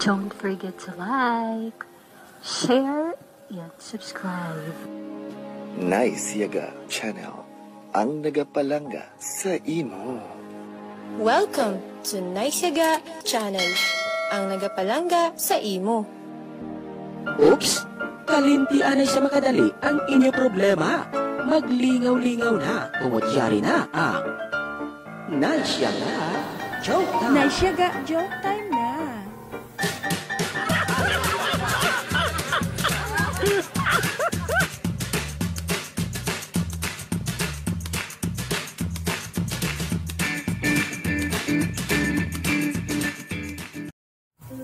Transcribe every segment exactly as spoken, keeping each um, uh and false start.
Don't forget to like, share, and subscribe. Nice Yaga Channel, ang nagapalangga sa imo. Welcome to Nice Yaga Channel, ang nagapalangga sa imo. Oops! Kalimti anay sa makadali ang inyo problema. Maglingaw-lingaw na, tungod yari na ang Nice Yaga Joke Time. Nice Yaga Joke Time na.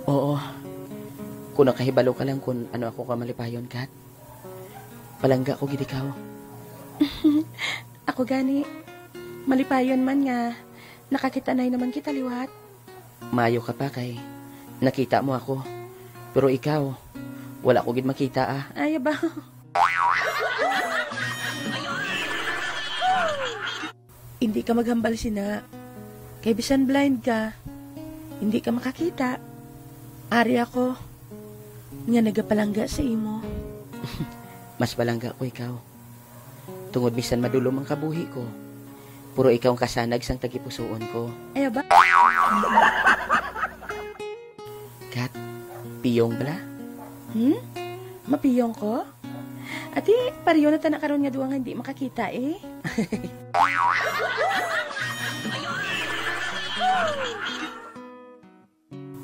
Oo. Kung nakahibalo ka lang kung ano ako ka malipayon, Kat. Palangga ko gid ikaw. Ako gani, malipayon man nga nakakita na naman kita liwat. Maayo ka pa kay nakita mo ako. Pero ikaw, wala ko gid makita, ah. Ay, ba? Hindi ka maghambal sina. Kay bisan blind ka, hindi ka makakita. Ari ako nga nagapalangga sa imo. Mas palangga ko ikaw. Tungod bisan madulom ang kabuhi ko, pero ikaw ang kasanag sang tagipusoon ko. Ay, ba? Kat, piyong bala? Hmm? Mapiyong ko? Ati, pareho na ta na karon nga duwa nga hindi makakita, eh.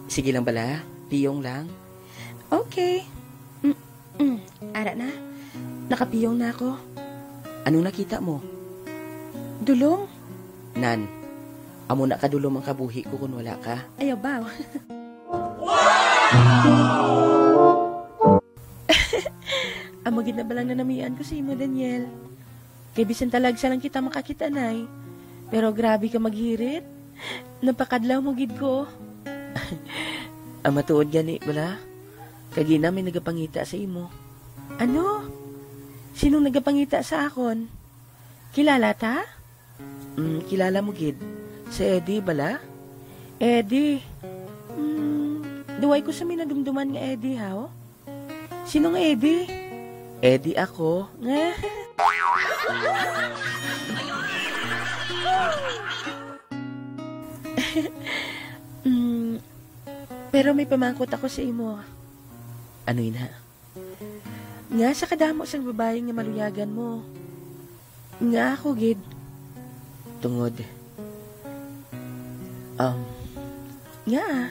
Sige lang bala, piyong lang. Okay. Mm, mm. Ara na. Nakapiyong na ako. Ano nakita mo? Dulom. Nan, amo na kadulom ang kabuhi ko kung wala ka. Ayaw ba? Amo gid na balang nanamian ko sa imo, Daniel. Kay bisan talagsa lang kita makakita, nay. Pero grabe ka maghirit. Napakadlaw mo gid ko. Ang matuod gani, bala? Kagina may nagapangita sa imo. Ano? Sinong nagapangita sa akon? Kilala ta? Mm, kilala mo gid. Si Eddie, bala? Eddie? Mm, duway ko sa minadumduman nga Eddie, haw? Sino nga Eddie? Eddie ako. Mm, pero may pamangkot ako sa imo. Ano ina? Nga sa kadamo sang babayi nga maluyagan mo, nga ako gid. Tungod, um, nga, ah.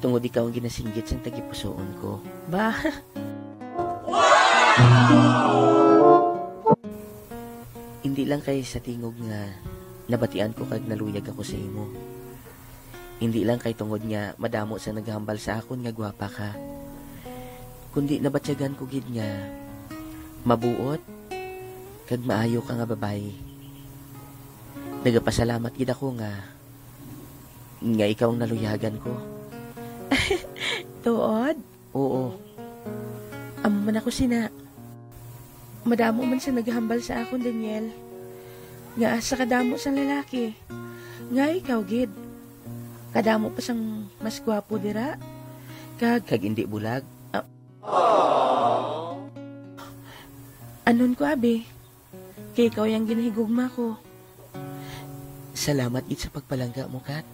Tungod ikaw ang ginasinggit sang tagipusoon ko. Ba? Hindi lang kay sa tingog nga nabatian ko kag naluyag ako sa imo. Hindi lang kay tungod nga madamo sang naghambal sa akon nga gwapa ka, kundi nabatyagan ko gid nga mabuot kag maayo ka nga babayi. Nagapasalamat gid ako nga, nga ikaw ang naluyagan ko. Tuod? Oo. Amo man ako sina. Madamo man sang naghambal sa akon, Daniel, nga sa kadamo sang lalaki, nga ikaw gid kadamo pa sang mas gwapo dira, kag, kag indi bulag. Ah. Anon ko, abi? Kay ikaw ang ginahigugma ko. Salamat gid sa pagpalangga mo, Kat.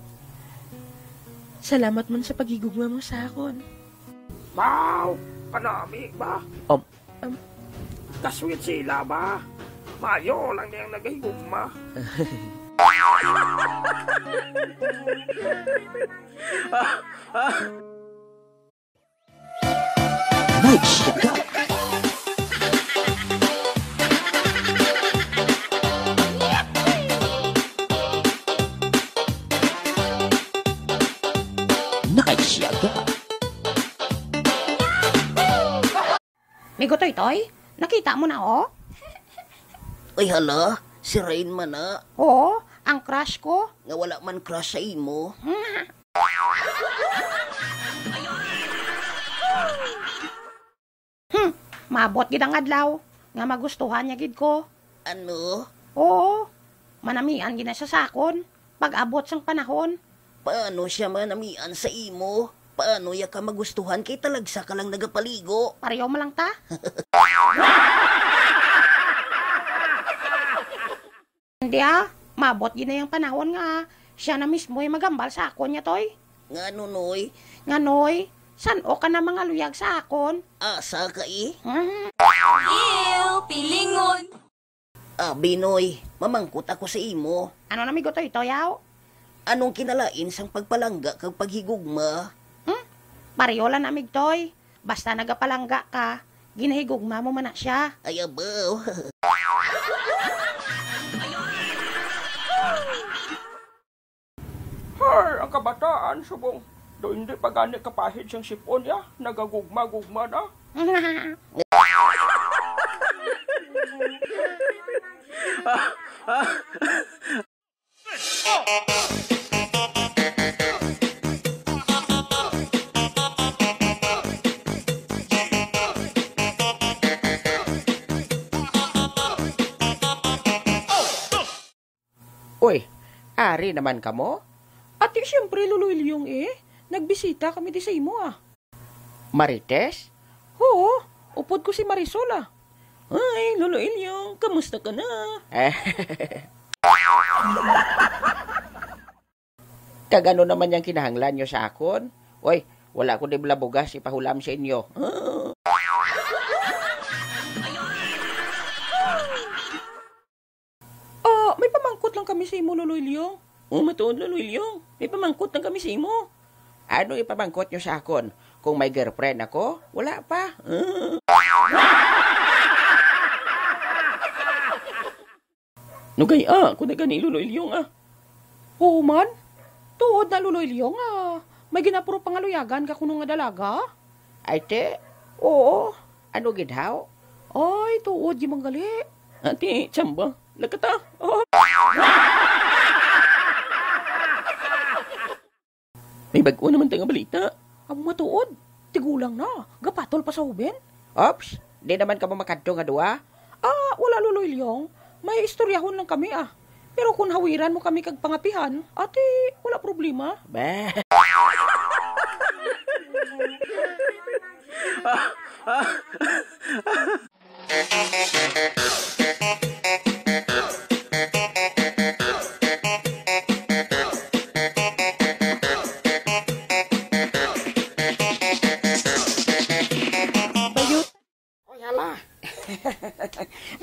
Salamat man sa paghigugma mo sa akon. Wow! Kanami ba? Um. Um. Kasweet sila ba? Mayo lang niyang nagahigugma. Nice Yaga. Nice Yaga. Migo Toytoy, nakita mo na, oh? Uy, hala, si Rain man na. Oo, ang crush ko. Nga wala man crush sa imo. Hmm, maabot gid ang adlaw nga magustuhan niya gid ko. Ano? Oo, manamian gid na siya sa akon pag-abot sang panahon. Paano siya manamian sa imo? Paano ya ka magustuhan kay talagsa ka lang nagapaligo? Pareho man lang ta. Hindi, ah. Maabot gid na yang panahon nga siya na mismo ay magambal sa akon niya, Toy. Ngano, Noy? Nga, Noy, san-o ka na mangaluyag sa akon? Asa ka, eh? Mhm. Ew, pilingon. Abi, Noy, mamangkot ako sa imo. Ano na, amigo Toy Toy, aw? Anong kinalain sang pagpalangga kag paghigugma? Hmm? Pareho lang na, Mig Toy. Basta nagapalangga ka, ginahigugma mo man na siya. Ay, abaw. Hay, ang kabataan, subong. Do hindi pa gani kapahid sang sipon, ya. Nagagugma-gugma na. Uy, ari naman kamo? Ati, siyempre, Lolo Ilyong, eh. Nagbisita kami di sa imo, ah. Marites? Oo, upod ko si Marisol, ah. Ay, Lolo Ilyong, kamusta ka na? Eh. Kag ano naman yang kinahanglan nyo sa akon? Uy, wala ko di bala bugas ipahulam sa inyo. Ah, may pamangkot lang kami sa imo, Lolo Ilyong. Oh, matuod, Lolo Ilyong. May pamangkot lang kami sa imo. Ano ipamangkot nyo sa akon? Kung may girlfriend ako? Wala pa. Nugay, ah, ako na gani, Lolo Ilyong, ah. Oo man. Tuod na, Lolo Ilyong, ah. May ginapuro pangaluyagan ka kuno nga dalaga? Ay, te. Oo. Ano gid, haw? Ay, tuod, di man gali. Ate, tsamba. Nagkata. Oh. May bag-o naman ta nga balita. Amo matuod. Tigulang na. Gapatol pa sa hoben. Ops, di naman kamo makadto nga duwa? Ah, wala, Lolo Ilyong. May istoryahon lang kami, ah. Pero kung hawiran mo kami kag pangapihan, ate, wala problema. Bah. Bayot. Oy, hala.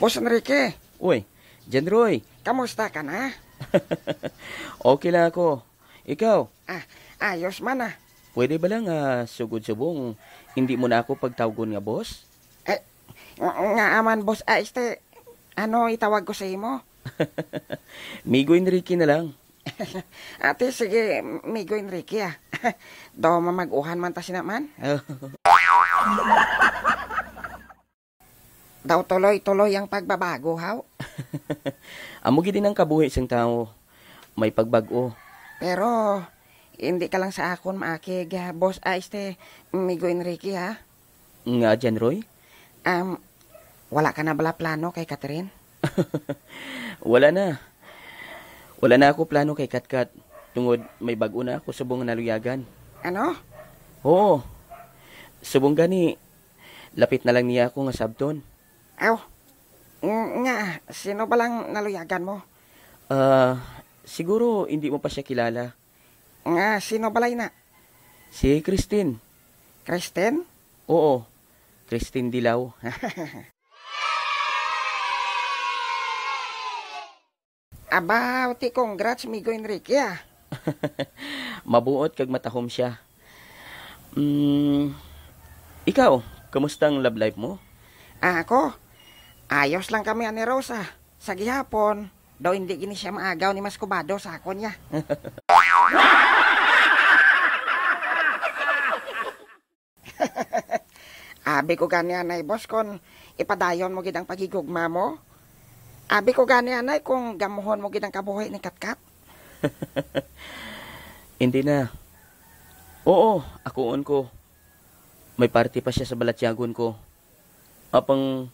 Boss Enrique. Uy, John Roy. Kamusta ka na? Okay lang ako. Ikaw? Ah, ayos man, ah. Pwede ba lang, ah, sugod subong, hindi mo na ako pagtawgon nga boss? Eh, ng-, nga aman, boss, ah, este, ano itawag ko sa imo? Migo Enrique na lang. Ate, sige, Migo Enrique, ah. Do, mamag-uhan man ta sina man. Daw tuloy-tuloy ang pagbabago, haw? Amo gid ang kabuhi sang tawo, may pagbag-o. Pero hindi ka lang sa akon maakig, ah, boss, ah, este, Migo Enrique, ha? Nga, John Roy? Um, wala ka na bala plano kay Catherine? Wala na. Wala na ako plano kay Katkat, tungod may bag-o na ako subong nga naluyagan. Ano? Oo. Subong gani, lapit na lang niya ako nga sabton. Aw, ng-, nga, sino ba lang naluyagan mo? Ah, siguro hindi mo pa siya kilala. Nga, sino balay na? Si Christine. Christine? Oo, Christine Dilaw. Aba, ti congrats, Migo Enrique, ah. Mabuot kag matahom siya. Mm, ikaw, kamusta ang love life mo? Ah, ako? Ayos lang kami ani Rosa. Sa gihapon, daw hindi gini siya maagaw ni mas kubado sa akon niya. Abi ko gani anay, boss, kon ipadayon mo gid ang paghigugma mo. Abi ko gani anay kung gamuhon mo gid ang kabuhi ni Katkat. Hindi na. Oo, akuon ko. May parte pa siya sa balatyagon ko. Apang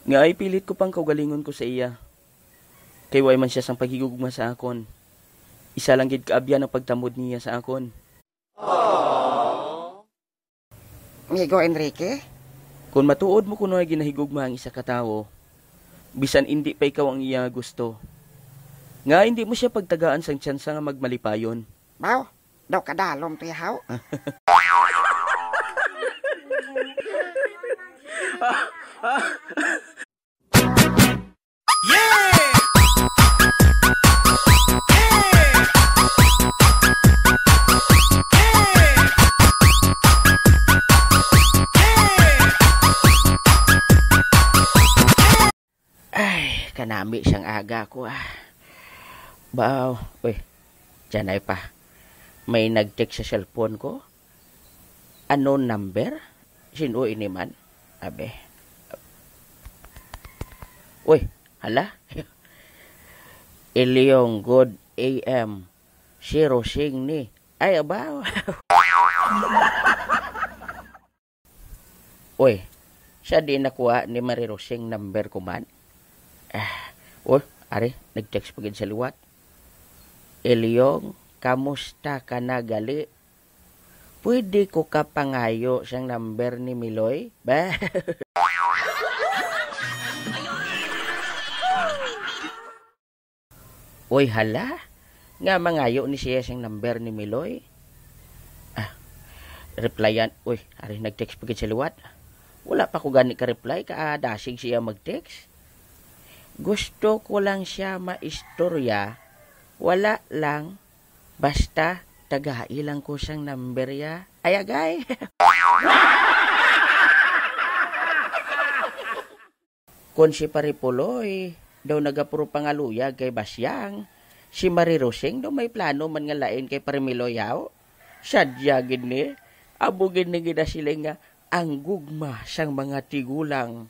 nga ay pilit ko pang kaugalingon ko sa iya. Kay way man siya sang paghigugma sa akon. Isa lang gid kaabyan ang pagtamod niya sa akon. Migo Enrique? Kon matuod mo kuno nga ginahigugma ang isa ka tawo, bisan indi pa ikaw ang iya gusto, nga indi mo siya pagtagaan sang tsansa nga magmalipayon? Baw, daw kadalom to yahaw. Ay, kanami sang aga ko, ah. Baw, uy, tiyanay pa. May nag-text sa cellphone ko. Unknown number? Sino ini man? Abi. Uy, hala. Ilyong Good A M. Si Rosing ni. Ay, abaw. Uy, siya di nakuha ni Mari Rosing number ko man. Ah, uy, ari, nag-text pa gid sa liwat. Ilyong, kamusta ka na gali? Pwede ko ka pangayo sang number ni Miloy? Ba? Uy, hala, nga mangayo ni siya sing number ni Miloy. Ah, replyan. Uy, ari nag-text pa gid sa liwat. Wala pa ko gani ka-reply, ka, ah, dasig siya mag-text. Gusto ko lang siya maistorya. Wala lang. Basta, tagai lang ko sang number ya. Ay, agay. Kon si Pare Puloy daw nagapuro pangaluyag kay Basyang, si Mari Rosing daw may plano man nga lain kay Pare Miloy, haw? Sadya gid ni, amo gid ni ginasiling nga ang gugma sang mga tigulang.